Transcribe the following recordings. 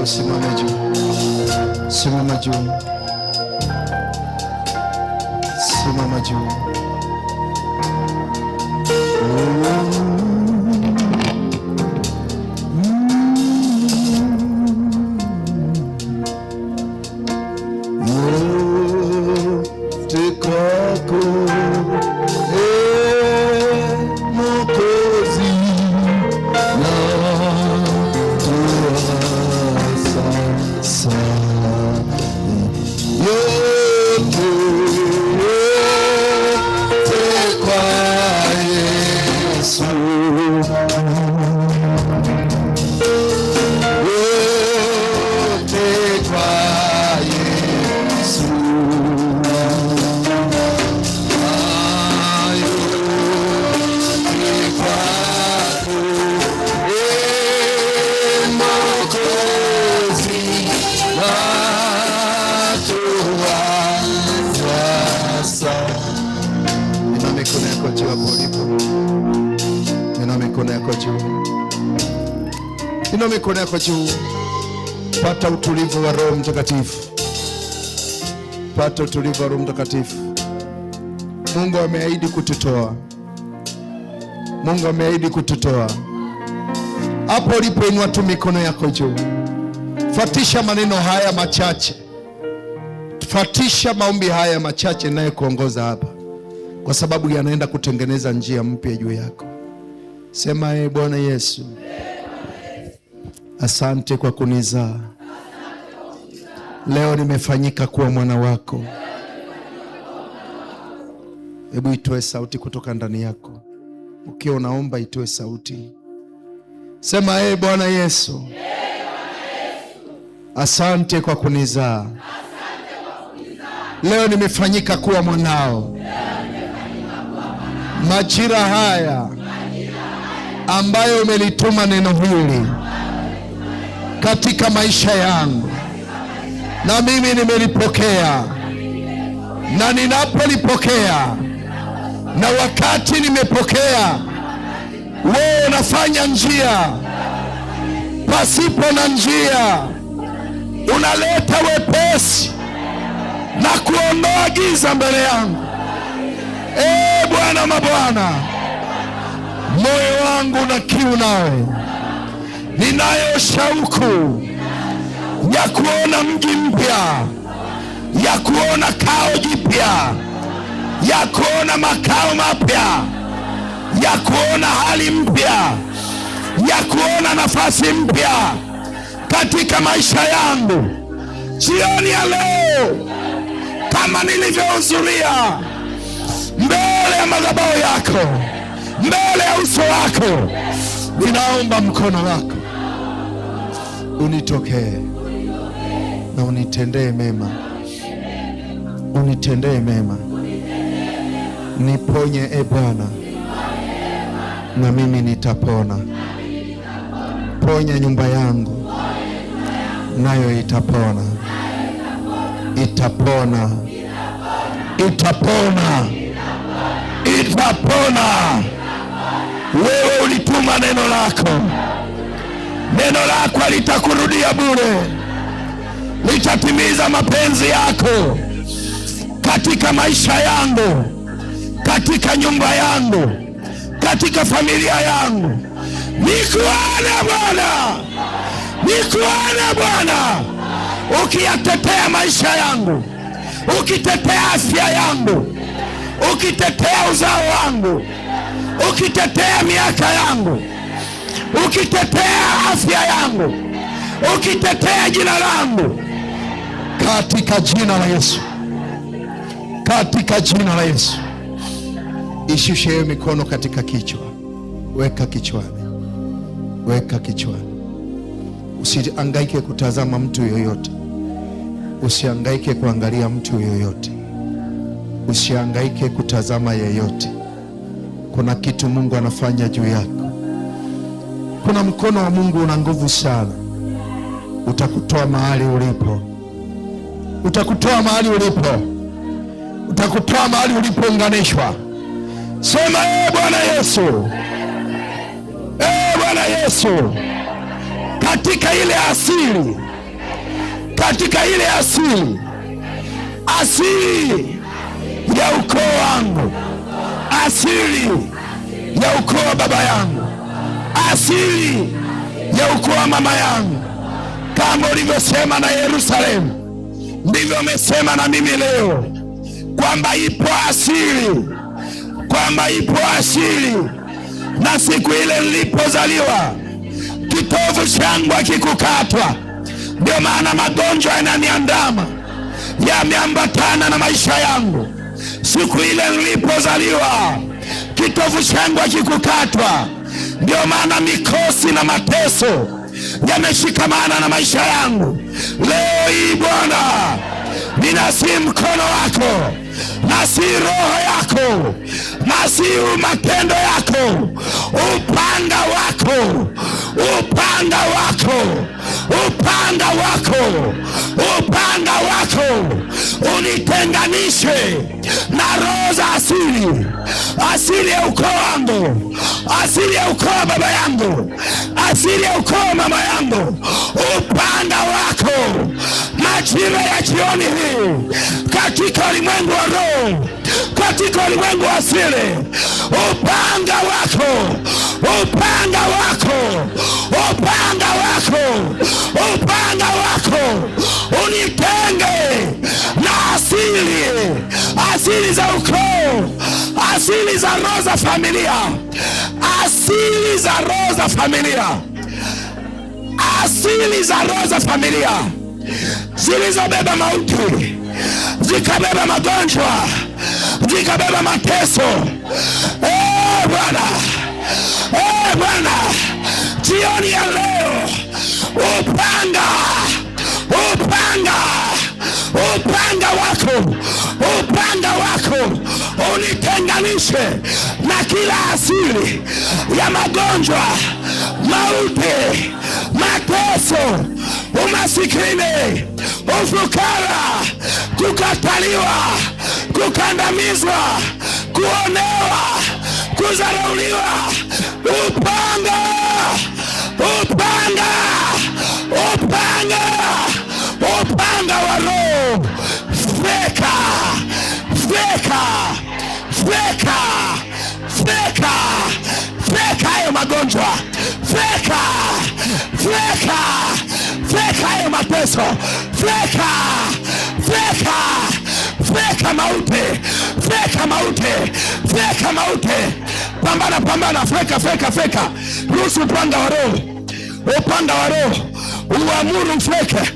Usimame juu, simama juu, simama juu. Yote kwako, ee Mwokozi, natoa sasa. Yote, yote kwa Yesu. Yote kwa Yesu. Yote kwako, ee Mwokozi, natoa sasa. Inua mikono yako juu hapo ulipo. Inua mikono yako juu. Inua mikono yako juu. Pata utulivu wa Roho Mtakatifu. Pata utulivu wa Roho Mtakatifu. Mungu ameahidi kututoa. Mungu ameahidi kututoa. Hapo ulipo, inua tu mikono yako juu. Fuatisha maneno haya machache. Fuatisha maombi haya machache ninayokuongoza hapa, kwa sababu yanaenda kutengeneza njia mpya juu yako. Sema, ee Bwana Yesu, asante kwa kunizaa. Leo nimefanyika kuwa mwana wako. Hebu itoe sauti kutoka ndani yako, ukiwa unaomba, itoe sauti. Sema, ee Bwana Yesu, asante kwa kunizaa. Leo nimefanyika kuwa mwanao. Majira haya ambayo umelituma neno hili katika maisha yangu, na mimi nimelipokea, na ninapolipokea na wakati nimepokea, wewe unafanya njia pasipo na njia, unaleta wepesi na kuondoa giza mbele yangu. Ee Bwana mabwana, moyo wangu na kiu nawe, ninayo shauku ya kuona mji mpya, ya kuona kao jipya, ya kuona makao mapya, ya kuona hali mpya, ya kuona nafasi mpya katika maisha yangu. Jioni ya leo, kama nilivyohudhuria mbele ya madhabahu yako, mbele ya uso wako, ninaomba mkono wako unitokee na unitendee mema, unitendee mema, niponye e Bwana, na mimi nitapona. Ponya nyumba yangu, nayo itapona, itapona, itapona, itapona. Wewe ulituma neno lako, neno lako halitakurudia bure, litatimiza mapenzi yako katika maisha yangu, katika nyumba yangu, katika familia yangu. Nikuone Bwana, nikuone Bwana, ukiyatetea maisha yangu, ukitetea afya yangu, ukitetea uzao wangu, ukitetea miaka yangu, ukitetea afya yangu, ukitetea jina langu, katika jina la Yesu, katika jina la Yesu. Ishushe hiyo mikono katika kichwa, weka kichwani, weka kichwani. Usihangaike kutazama mtu yoyote, usihangaike kuangalia mtu yoyote, usihangaike kutazama yeyote. Kuna kitu Mungu anafanya juu yako. Kuna mkono wa Mungu una nguvu sana, utakutoa mahali ulipo, utakutoa mahali ulipo, utakutoa mahali ulipounganishwa. Sema, ee Bwana Yesu, ee Bwana Yesu, katika ile asili Katika ile asili, asili ya ukoo wangu, asili ya ukoo wa baba yangu, asili ya ukoo wa mama yangu, kama ulivyosema na Yerusalemu, ndivyo umesema na mimi leo, kwamba ipo asili, kwamba ipo asili. Na siku ile nilipozaliwa kitovu changu hakikukatwa. Ndio maana magonjwa yananiandama, yameambatana na maisha yangu. Siku ile nilipozaliwa kitovu changu hakikukatwa. Ndio maana mikosi na mateso yameshikamana na maisha yangu. Leo hii Bwana, ninasi mkono wako, nasi roho yako, nasi matendo yako, upanga wako, upanga wako, upanga wako, upanga wako unitenganishe na roho za asili, asili ya ukoo wangu, asili ya ukoo wa baba yangu, asili ya ukoo wa mama yangu. Upanga wako majira ya jioni hii, katika ulimwengu wa roho, katika ulimwengu wa asili, upanga wako, upanga wako, upanga wako, upanga wako unitenge na asili, asili za ukoo, asili za roho za familia, asili za roho za familia, asili za roho za familia zilizobeba mauti, zikabeba magonjwa, zikabeba mateso. Bwana, Bwana, jioni ya leo upanga, upanga, upanga wako, upanga wako unitenganishe na kila asili ya magonjwa, mauti, mateso, umasikini, ufukara, kukataliwa, kukandamizwa, kuonewa, kudharauliwa. Upanga, upanga, upanga, upanga wa roho, feka, feka, feka, feka, feka hayo magonjwa, feka, feka, feka hayo mateso, feka, feka, feka mauti, feka mauti, feka mauti. Pambana, pambana, feka, feka, feka. Ruhusu upanga wa roho, upanga wa roho uamuru ufeke,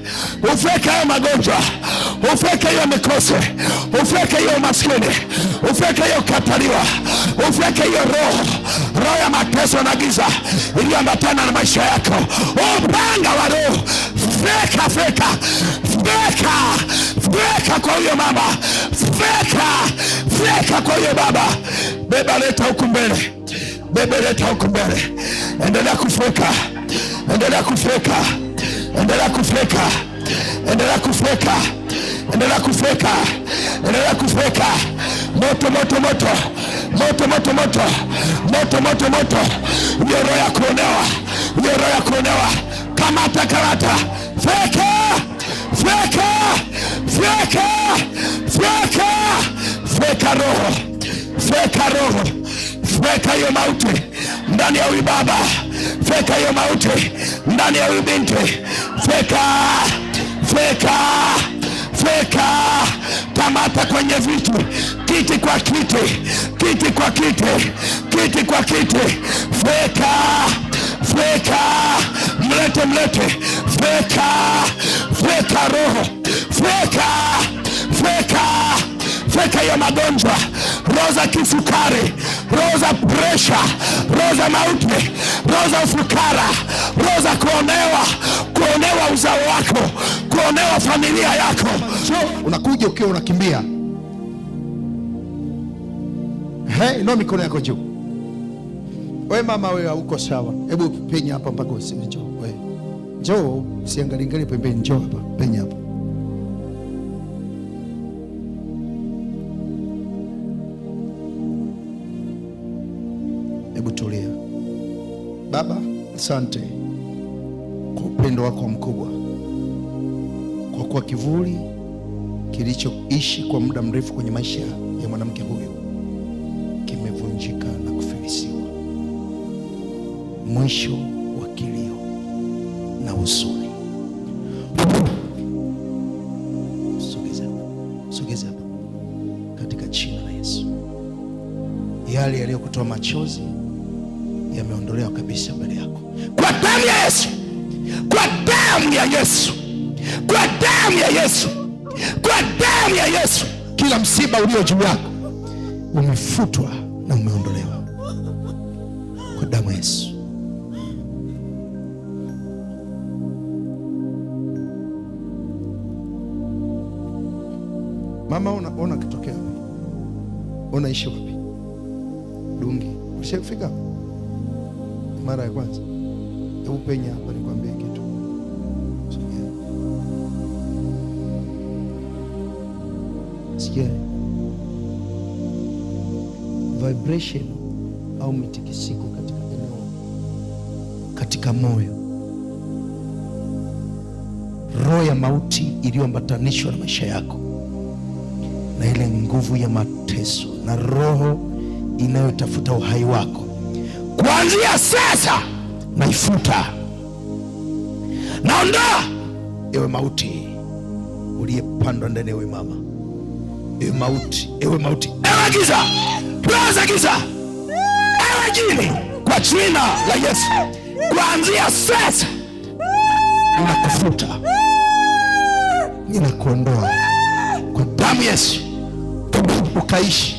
ufeke hayo magonjwa, ufeke hiyo mikosi, ufeke hiyo umaskini, ufeke hiyo kataliwa, ufeke hiyo roho, roho ya mateso na giza iliyoambatana na maisha yako. Upanga wa roho, feka, feka, feka, feka kwa huyo mama, feka, feka kwa huyo baba. Beba, leta huku mbele, beba, leta huku mbele. Endelea kufeka, endelea kufeka, endelea kufeka, endelea kufeka, endelea kufeka, endelea kufeka. Moto, moto, moto, moto, moto, moto, moto, moto, moto. Hiyo roho ya kuonewa, hiyo roho ya kuonewa, kamata, kamata, feka, feka, feka, feka, feka roho, feka roho, feka hiyo mauti ndani ya huyu baba, feka hiyo mauti ndani ya huyu binti, feka, feka, feka. Kamata kwenye viti, kiti kwa kiti, kiti kwa kiti, kiti kwa kiti, feka, feka, mlete, mlete, feka, feka roho, feka, feka, feka hiyo magonjwa, roho za kisukari, roho za presha, roho za mauti, roho za ufukara, roho za kuonewa, kuonewa uzao wako, kuonewa familia yako. Unakuja ukiwa unakimbia. Hey, inua mikono yako juu. We mama, wewe hauko sawa. Hebu penya hapa mpaka useme njoo. We. Njoo, usiangalie angalie pembeni, njoo hapa, penya hapa. Hebu tulia. Baba, asante kwa upendo wako mkubwa, kwa Kwa kuwa kivuli kilichoishi kwa muda mrefu kwenye maisha ya mwanamke huyu kimevunjika na kufilisiwa. Mwisho wa kilio na huzuni. Sogeza hapa, sogeza hapa, katika jina la Yesu. Yale yaliyokutoa machozi yameondolewa kabisa mbele yako kwa damu ya Yesu, kwa damu ya Yesu, kwa damu ya Yesu, kwa damu ya Yesu. Kila msiba ulio juu yako umefutwa na umeondolewa kwa damu ya Yesu. Mama, ona kitokea wapi? Unaishi wapi? Dungi. Ushafika hapa mara ya kwanza? Hebu penya hapa nikwambie kitu. Sikia. Sikia. Vibration au mitikisiko katika eneo, katika moyo, roho ya mauti iliyoambatanishwa na maisha yako na ile nguvu ya mateso na roho inayotafuta uhai wako, kuanzia sasa naifuta, naondoa. Ewe mauti uliyepandwa ndani ya huyu mama, ewe mauti, ewe mauti, ewe giza, roho za giza, ewe jini, kwa jina la Yesu, kuanzia sasa ninakufuta, ninakuondoa kwa damu Yesu, ukaishi.